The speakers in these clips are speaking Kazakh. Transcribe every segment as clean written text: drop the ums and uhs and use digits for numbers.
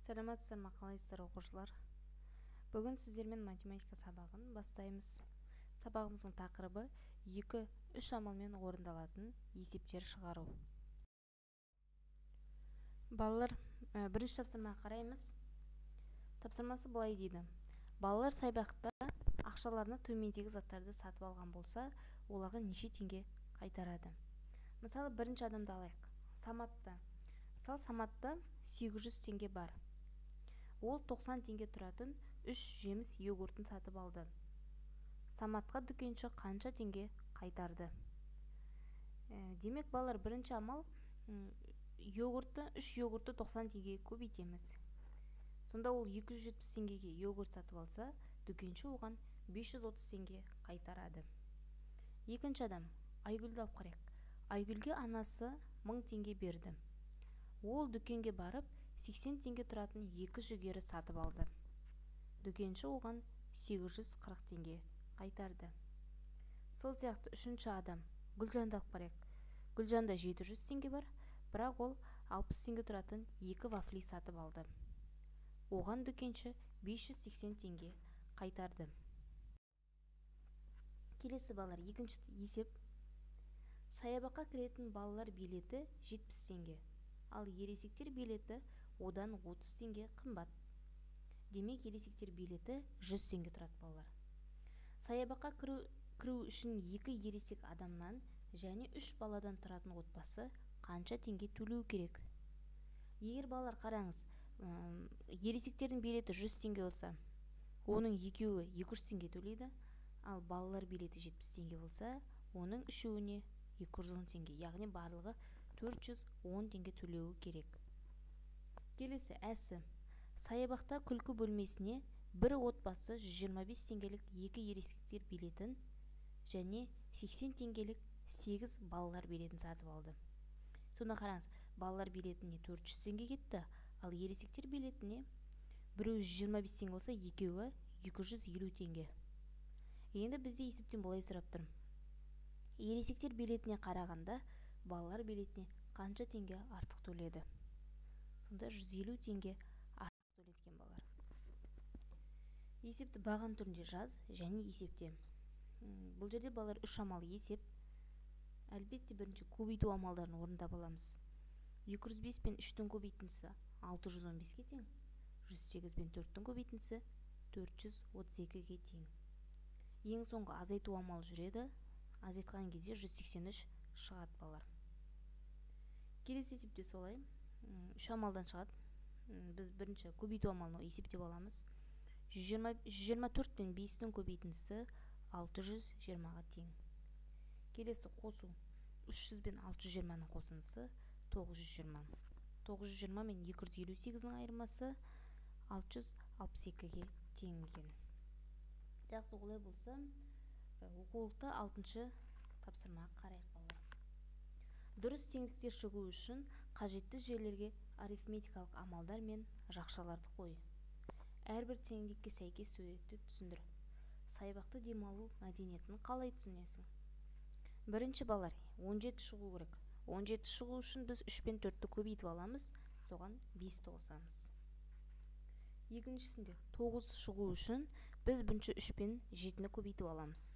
Саламатсыздар ма, қалайсыздар, оқушылар? Бүгін сіздермен математика сабағын бастаймыз. Сабағымыздың тақырыбы 2-3 амалмен орындалатын есептер шығару. Балалар, бірінші тапсырмаға қараймыз. Тапсырмасы былай дейді. Балалар саябақта ақшаларына төмендегі заттарды сатып алған болса, оларға неше теңге қайтарады? Мысалы, бірінші адамды алайық. Саматта. Мысалы, Саматта 800 теңге бар. Ол 90 теңге тұратын 3 жеміс йогуртын сатып алды. Саматқа дүкенші қанша теңге қайтарды? Демек, балалар, бірінші амал йогуртты, 3 йогуртты 90 теңгеге көбейтеміз. Сонда ол 270 теңгеге йогурт сатып алса, дүкенші оған 530 теңге қайтарады. Екінші адам, Айгүлді алып қарайық. Айгүлге анасы 1000 теңге берді. Ол дүкенге барып, 80 теңге тұратын 2 жүгері сатып алды. Дүкенші оған 840 теңге қайтарды. Сол сияқты үшінші адам, Гүлжанды алып қарайық. Гүлжанда 700 теңге бар, бірақ ол 60 теңге тұратын 2 вафли сатып алды. Оған дүкенші 580 теңге қайтарды. Келесі балалар, екінші есеп. Саябаққа кіретін балалар билеті 70 теңге, ал ересектер билеті одан 30 теңге қымбат. Демек, ересектер билеті 100 теңге тұрады, балалар. Саябаққа кіру үшін 2 ересек адамнан және 3 баладан тұратын отбасы қанша теңге төлеу керек? Егер балалар қараңыз, ересектердің билеті 100 теңге болса, оның екеуі 200 теңге төлейді, ал балалар билеті 70 теңге болса, оның үшеуіне 210 теңге, яғни барлығы 410 теңге төлеуі керек. Келесі, әсі. Саябақта күлкі бөлмесіне бір отбасы 125 теңгелік 2 ересектер билетін және 80 теңгелік 8 балалар билетін сатып алды. Сонда қараңыз, балалар билетіне 400 теңге кетті, ал ересектер билетіне біреуі 125 теңге болса, екеуі 250 теңге. Енді бізде есептен былай сұрап тұр. Ересектер билетіне қарағанда балалар билетіне қанша теңге артық төледі? Сонда 150 теңге артық төлеткен балалар. Есепті баған түрінде жаз және есепте. Бұл жерде балалар 3 амал есеп. Әлбетте бірінші көбейту амалдарын орындап аламыз. 205 пен 3-тің көбейтіндісі 615-ге тең, 108 пен 4-тің көбейтіндісі 432-ге тең. Ең соңғы азайту амалы жүреді. Азайтқан кезде 183 шығады, балалар. Келесі есепте солай. 3 амалдан шығады. Біз бірінші көбейту амалын есептеп аламыз. 124 пен 5-тің көбейтіндісі 620-ға тең. Келесі қосу 300 пен 620-ның қосындысы 920. 920 мен 258-нің айырмасы 662-ге тең екен. Жақсы, олай болса, оқулықта 6-шы тапсырмаға қарайық, балалар. Дұрыс теңдіктер шығу үшін қажетті жерлерге арифметикалық амалдар мен жақшаларды қой. Әрбір теңдікке сәйкес суретті түсіндір. Саябақта демалу мәдениетін қалай түсінесің? Бірінші, балалар, 17 шығу керек. 17 шығу үшін біз 3 пен 4-ті көбейтіп аламыз, соған 5-ті қосамыз. Екіншісінде 9 шығу үшін біз бірінші 3 пен 7-ні көбейтіп аламыз.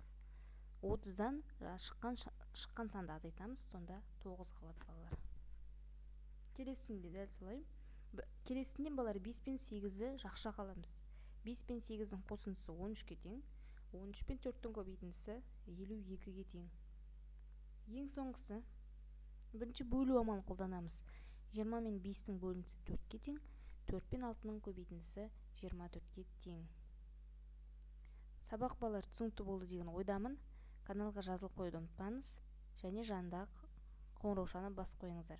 30-дан шыққан санды азайтамыз, сонда 9 қалады, балалар. Келесінде дәл солай. Келесінде балалар 5 пен 8-ді жақша қаламыз. 5 пен 8-дің қосындысы 13-ке тең, 13 пен 4-тің көбейтіндісі 52-ге тең. Ең соңғысы, бірінші бөлу амалын қолданамыз. 20 мен 5-тің бөліндісі 4-ке тең, 4 пен 6-ның көбейтіндісі 24-ке тең. Сабақ балалар түсінікті болды деген ойдамын. Каналға жазылып қоюды ұмытпаңыз және жанындағы қоңыраушаны басып қойыңыздар.